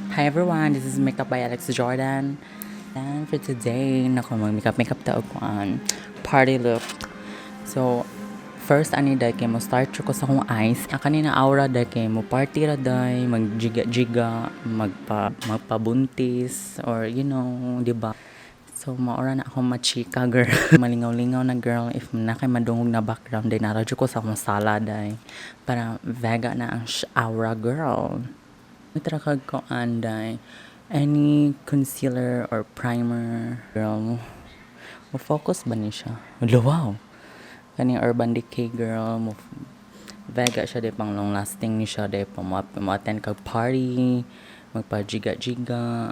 Hi everyone, this is Makeup by Alex Jordan. And for today, nako, mag-makeup makeup ta og kuan, party look. So, first ani day kay mo start ko sa akong eyes. Ang kanina aura day kay mo party ra day, magjiga-jiga, magpabuntis or di ba? So, maura na ako machika, girl. Malingaw-lingaw na, girl. If na kay madungog na background, day naa ra ko sa akong sala day. Para vega na ang aura, girl. Mitra kag ko anday. Any concealer or primer, girl. Mo focus ba ni siya? Hala, wow. Kani Urban Decay, girl. Mo vega siya di pang long lasting ni siya di pa mo attend kag party, magpa-jiga-jiga,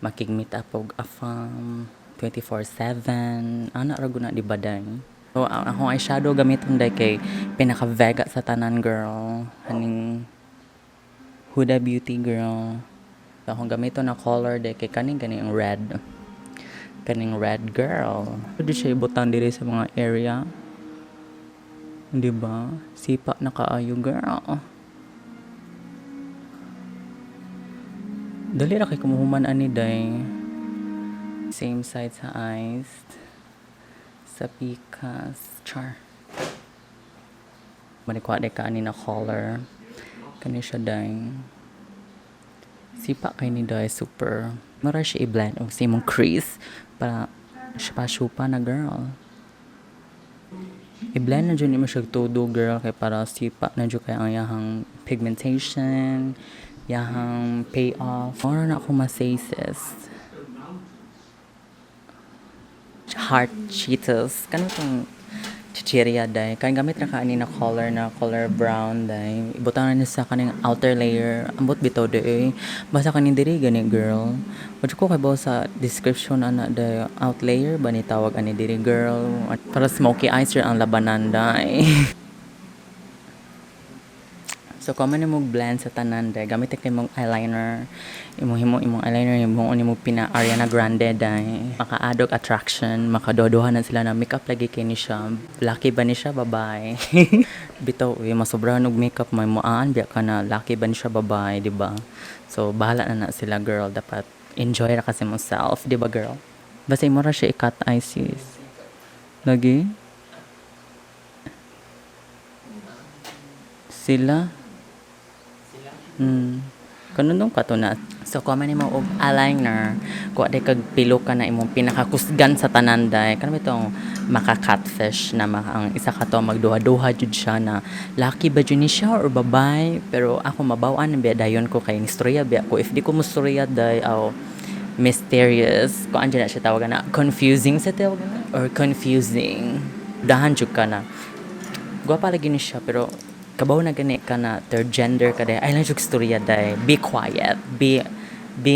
makig-meet up og afam 24/7. Ana ra guna, di ba, day? So, ang akong eyeshadow gamiton day kay pinaka vega sa tanan, girl. Haning Huda Beauty, girl. So, akong gamiton na color day kay kaning ganing red. Kaning red, girl. Pwede siya ibutang diri sa mga area. Di ba? Sipa na kaayo, girl. Dali ra kay kumuhuman ani day. Same side sa eyes. Sa pikas. Char. Manikuha day ka ani na color. Kani siya day. Sipa kay ni day super. Mara siya i-blend og sa imong crease para sipa na, girl. I-blend na jud nimo siya todo, girl, kay para sipa na jud kay ang iyahang pigmentation, iyahang payoff. Mora na ako ma-say, sis. Heart Cheetos. Kano tong chichirya day. Kaya gamit ra ka ani na color brown day. Ibutang na ni sa kaning outer layer. Ambot bitaw day eh. Basta kaning diri gani, girl. Wa ko kay sa description ana day, out layer ba ni tawag ani diri, girl. Para smoky eyes ra ang labanan day. So, kung man mo blend sa tanan day, gamit kay mong eyeliner. Imong himo imong eyeliner, imong nimo pina Ariana Grande day. Makaadog attraction, makadodohan na sila na makeup lagi kay ni siya. Lucky ba ni siya, babae? Bitaw eh, masobrahan og makeup may muaan biya ka na lucky ba ni siya, babae, di ba? So, bahala na na sila, girl. Dapat enjoy ra kasi mo self, di ba, girl? Basta imo ra siya i-cut eye, sis. Lagi? Sila? Kanunong ka to na. So, kuha man nimo og eyeliner. Kuha day kag pilo ka na imong pinakakusgan sa tanan day. Kanang itong maka-catfish na maka, ang isa ka to magduha-duha jud siya na lucky ba jud ni siya or babay. Pero ako mabaw-an biya dayon ko kay nistorya biya ko. If di ko mustorya day, aw mysterious. Kung ano na siya tawagan na confusing sa tawagan na or confusing. Dahan jud ka na. Gwapa lagi ni siya pero kabaw na gani ka na third gender ka day. Ay lang jud istorya day. Be quiet. Be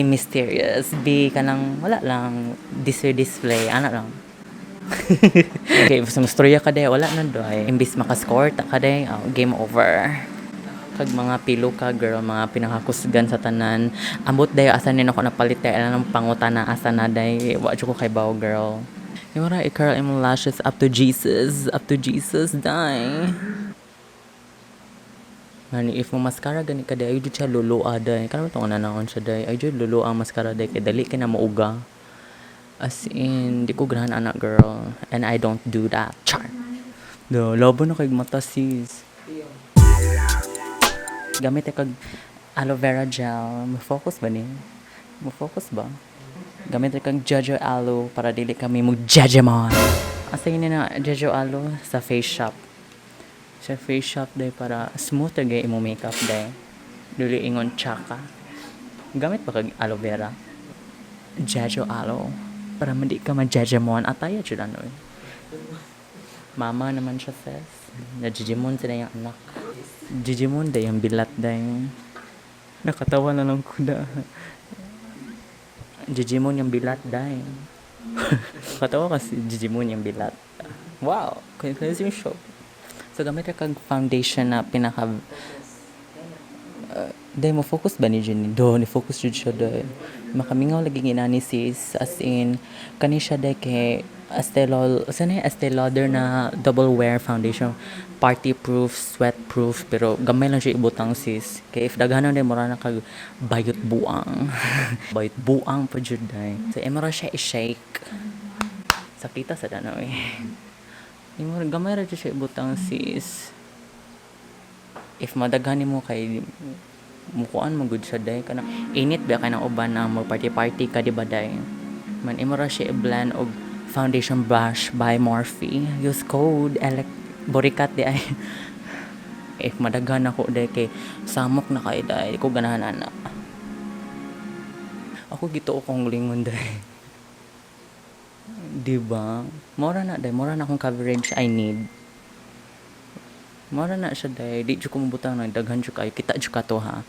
mysterious. Be kanang wala lang display display ana lang. Okay, sa istorya ka day, wala na day. Imbis makascore ta ka day, oh, game over. Kag mga pilo ka, girl, mga pinakakusgan sa tanan. Ambot day asa ni ako napalit day, alam pangutana asa na day. Wa jud ko kay baw, girl. Yung ra i-curl imong lashes up to Jesus, day. Mani if mo mascara gani ka day, ay jud siya lulua day. Karon tong naon siya day. Ay jud lulua ang mascara day kay dali kay na mauga. As in, di ko ganahan ana, girl. And I don't do that. Char. Do, labo na kay mata, sis. Gamit kag aloe vera gel. Mo-focus ba ni? Mo-focus ba? Gamit kag Jojo Aloe para dili kami mo jejemon. Asa yun na Jojo Aloe? Sa Face Shop. Sa Face Shop day para smooth gay imo makeup day. Dili ingon tsaka. Gamit pa kag aloe vera. Jojo Aloe. Para mandi ka ma-jejemon. Ataya jud ano eh. Mama naman siya, sis. Najejemon sila yung anak. Jejemon day yung bilat day. Nakatawa na lang ko na. Jejemon yung bilat day. Katawa kasi Jejemon yung bilat. Wow! Closing show. So, gamit ka kag foundation na pinaka Day, mo focus ba ni Jenny? Do, ni focus jud siya, day. Makamingaw lagi ginani, sis. As in, kani siya, day, kay Estee Lauder, saan na Estee Lauder na double wear foundation. Party proof, sweat proof, pero gamay lang siya ibutang, sis. Kay if daghanon, day, mura na kag bayot buang. Bayot buang pa jud, day. So, imo ra siya i-shake. Sakita sa danaw eh. Imo gamay ra jud siya ibutang, sis. If madaghan nimo kay mukuan mo gud siya, day, kanang init ba kay ng uban na mo party party ka, di ba, day? Man imo ra siya i-blend og foundation brush by Morphe. Use code elec borikat di ay. If madaghan ako, day, kay samok na kay, day, ko ganahan ana. Ako gituo kong lingon, day. Di ba? Mora na, day, mora na akong coverage I need. Mora na siya, day. Di jud ko mobutang ng daghan jud kayo. Kita jud ka to, ha.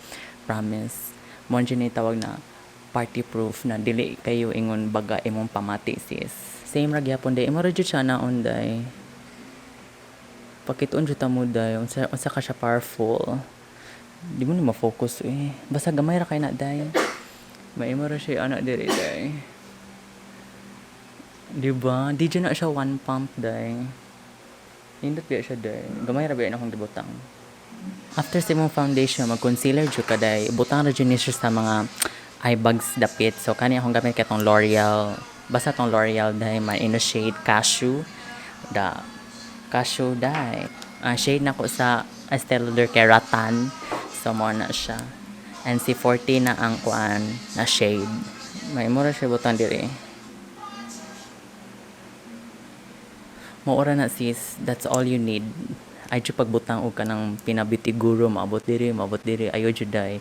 Promise. Mo jud ni tawag na party proof na dili kayo ingon baga imong pamati, sis. Same ra gyapon, day. Imo ra jud siya naon, day. Pakitoon jud ta mo, day. Unsa ka siya powerful. Di mo na ma-focus eh. Basta gamay ra kay na, day. Maimo ra siya ana diri, day. Di ba? Di jud na siya one pump, day. Nindot biya siya, day. Gamay ra biya na akong gibutang. After sa imong foundation, mag-concealer jud ka, day. Butang ra jud ni siya sa mga eye bags dapit. So kani akong gamit kay tong L'Oreal. Basta tong L'Oreal, day, may in shade cashew. Da cashew, day. Ang shade nako sa Estee Lauder kay Rattan. So mo na siya. NC40 na ang kuan na shade. May mura siya butang diri. Maura na, sis, that's all you need. Ay jud pagbutang og kanang pina-beauty guru, maabot diri, ayo jud, day.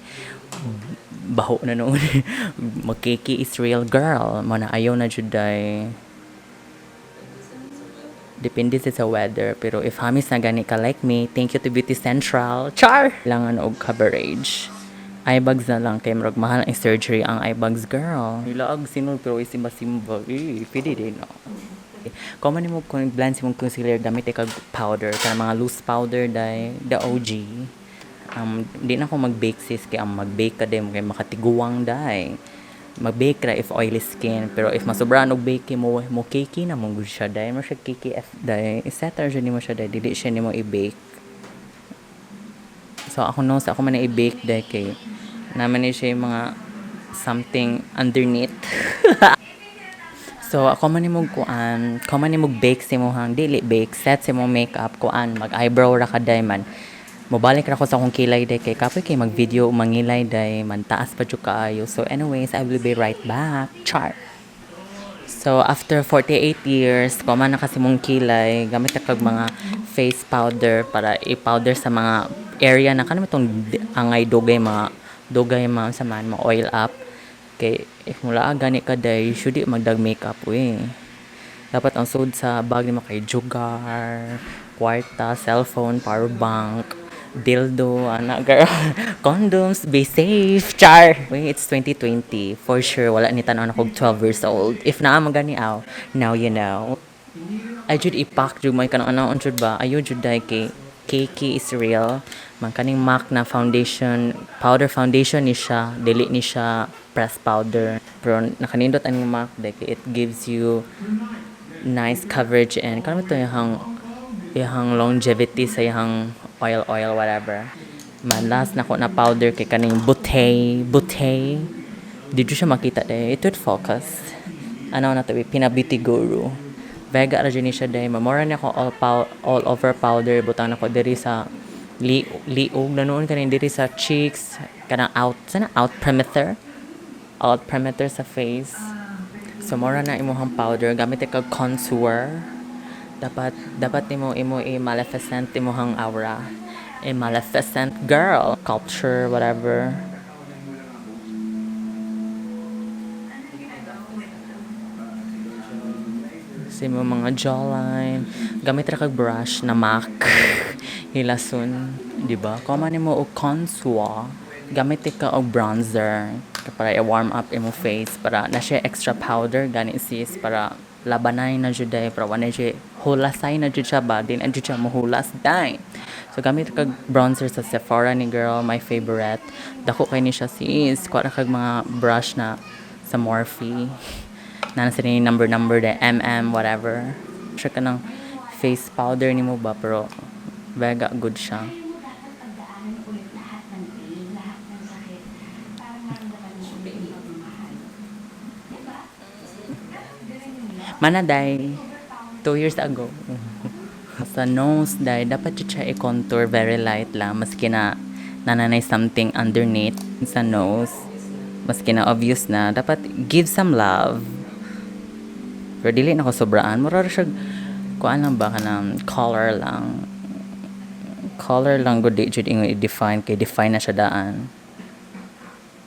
Baho na noon. Magkiki is real, girl. Mo na ayaw na jud, day. Depende sa weather, pero if hamis na gani ka like me, thank you to Beauty Central. Char! Kailangan og coverage. Eye bags na lang kay murag mahal ang surgery ang eye bags, girl. Nilaag sinol pero isimba-simba. Eh, pwede din, no? Common mo kung blend si mong concealer, gamit kag powder, kanang mga loose powder, day, the OG. Di na ako mag-bake, sis, kay ang mag-bake ka din kay makatiguang, day. Mag-bake ra if oily skin, pero if masobrahan og bake mo mo cakey na mo gud siya, day, mo siya cakey f, day. I-set ra jud nimo siya, day, dili siya nimo i-bake. So ako no sa ako man i-bake, day, kay naman ni siya yung mga something underneath. So ako man nimo kuan, ako man nimo bake sa imong dili bake, set sa imong makeup kuan, mag eyebrow ra ka, day man. Mobalik ra ko sa akong kilay, day, kay kapoy kay mag video mangilay, day man, taas pa jud kaayo. So anyways, I will be right back. Char. So after 48 years, kuman na kasi mong kilay, gamit na kag mga face powder para i-powder sa mga area na kanang itong angay dugay mga dugay mga sa man mo oil up. Kay if mula gani ka, day, should di magdag makeup we. Dapat ang sud sa bag nimo kay jugar, kwarta, cellphone, power bank, dildo, ana, girl, condoms, be safe, char. Wait, it's 2020. For sure, wala ni tan-aw na kog 12 years old. If naa man gani aw, now you know. Ay jud ipak jud mo kanang ano jud ba? Ayo jud, day, kay Cakey is real. Man kaning MAC na foundation, powder foundation ni siya, dili ni siya pressed powder. Pero nakanindot ang MAC, day, kay it gives you nice coverage and kanang ito ihang longevity sa ihang oil oil whatever. Man last nako na powder kay kaning Butay Butay. Di jud siya makita, day. It would focus. Ano na to, pina-beauty guru. Vega ra jud ni siya, day. Mamora ni ako all over powder butang nako diri sa liog na noon kaning diri sa cheeks, kanang out sana out perimeter sa face. So mora na imong powder, gamit kag contour. Dapat nimo imo i Maleficent imong aura. A Maleficent girl, culture, whatever. Sa imong mga jawline, gamit ra kag brush na MAC. Hilason, di ba? Kuha nimo og contour, gamit ka og bronzer para i-warm up imong face para na siya extra powder gani, sis, para labanay na jud, day, para wala siya Hulasay na jud siya ba, din jud siya muhulas dai. So gamit kag bronzer sa Sephora ni girl, my favorite. Dako kay ni siya, sis. Kuha ra kag mga brush na sa Morphe. Na nasa ni number number de MM whatever. Siya kanang face powder nimo ba, pero vega good siya. Kaya mo dapat pagdaanan ulit lahat ng pain, lahat ng sakit, para maramdaman mo ulit yung pagmamahal. Diba? Ganun yung love. Mana day, 2 years ago. Sa nose day, dapat jud siya i-contour very light lang. Maski na nananay something underneath sa nose. Maski na obvious na, dapat give some love. Pero dili na ko sobraan. Mura ra siya, kuan lang ba, kanang color lang. Color lang gud, di jud ingon i-define kay define na siya daan.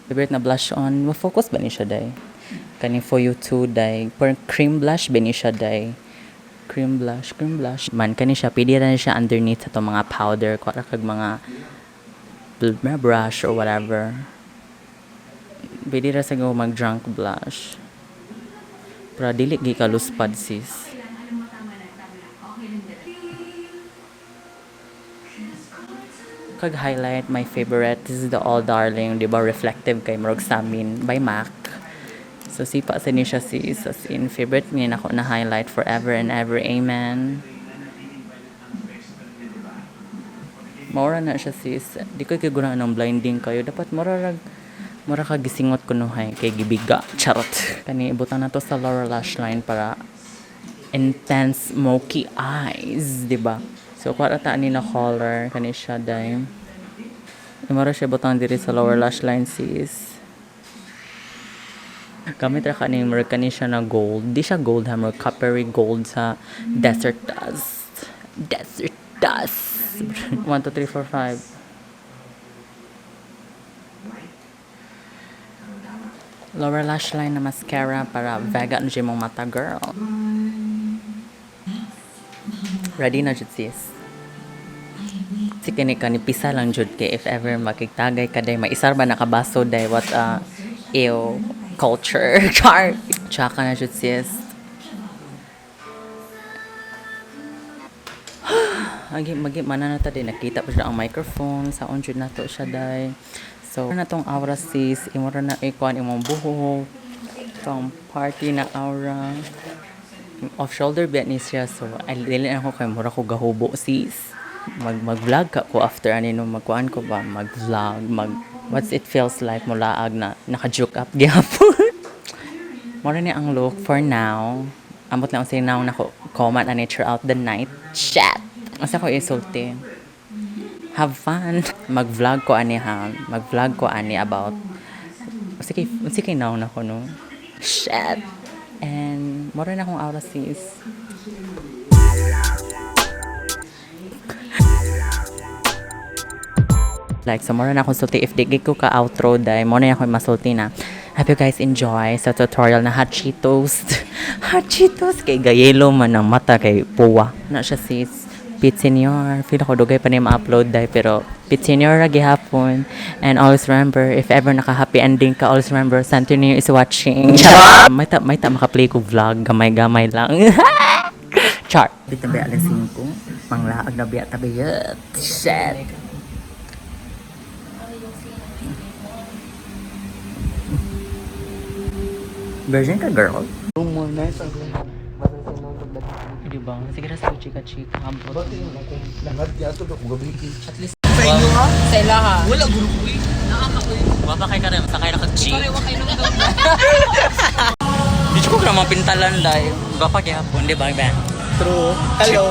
Favorite na blush on, ma-focus ba ni siya day? Kaning For You Too day. Parang cream blush ba ni siya day? Cream blush, cream blush. Man, kani siya, pwede ra ni siya underneath sa itong mga powder. Kuha ra kag mga mga brush or whatever. Pwede ra sa mag-drunk blush. Pero dili gi kaluspad, sis. Okay lang, alam mo, tama na, tama na. Okay lang dala. Kag highlight, my favorite. This is the All Darling, di ba? Reflective kay murag samin by MAC. So sipa sa ni siya, sis. As in, favorite ni nako na highlight forever and ever. Amen. Mora na siya, sis. Di ko kay guna ng blinding kayo. Dapat mora rag mura ka gisingot kunuhay kay gibiga. Charot. Kani ibutang na to sa lower lash line para intense smoky eyes, di ba? So kuha ta ani na color kani siya day. Imara siya butang diri sa lower lash line, sis. Gamit ra ka ni murag kani siya na gold. Di siya gold ha, murag coppery gold sa Desert Dust. Desert Dust. 1, 2, 3, 4, 5. Lower lash line na mascara para vega na mong mata, girl. Ready na jud, sis. Si kani kani pisa lang jud kay if ever makigtagay ka day, maisar ba nakabaso day, what a ew culture. Char. Tsaka na jud, sis. Agi magi mana na ta day, nakita pa siya ang microphone sa on jud nato siya day. So na tong aura, sis, imo ra na ikuan imong buhok. Tong party na aura. Off shoulder biya ni siya, so ay dili na ako kay mura ko gahubo, sis. Mag mag-vlog ka ko after ani no, magkuan ko ba, mag-vlog, mag what's it feels like mulaag na naka-juke up gyapon. Mora ni ang look for now. Amot lang sa now nako comment ani throughout the night. Chat. Asa ko isulti? Have fun. Mag-vlog ko ani ha. Mag-vlog ko ani about sige now nako no. Shit. And mora na akong aura, sis. Like, so mora na akong sulti. If di ko ka outro, dahil mo na ako masulti na. Hope you guys enjoy sa tutorial na hot Cheetos. Hot Cheetos! Kay gayelo man ang mata kay puwa. Na siya, sis. Pete Senior. Feel ako dugay pa ni ma-upload dahil pero Pete Senior ra gihapon. And always remember, if ever naka-happy ending ka, always remember, Santo Niño is watching. Charot! May ta maka-play ko vlog. Gamay-gamay lang. Char! Bitabi alas 5. Manglaag na biya tabi. Shit! Virgin ka, girl? Room more nice ang room. Basta sa nang taglag. Di ba? Sige ra sa chika-chika. Bakit yung kung langat niya ito kung gabi. At least Sa inyo ha? Sa ilaha. Wala guro ko eh. Wa ba kay karon sakay ra kag jeep. Parewa kayo nung Di ko ka mapintalan dai. Ba pa gihapon, di ba, Ben? True. Hello.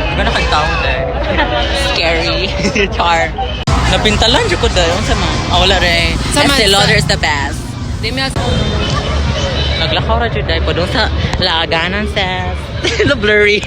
Di ba nakagtawo dai? Scary. Char. Napintalan jud ko dai. Unsa man? Ah, wala re. Sa man- Estee Lauder is the best. Di mi Naglakaw ra jud dai padung sa laaganan, sis. The blurry.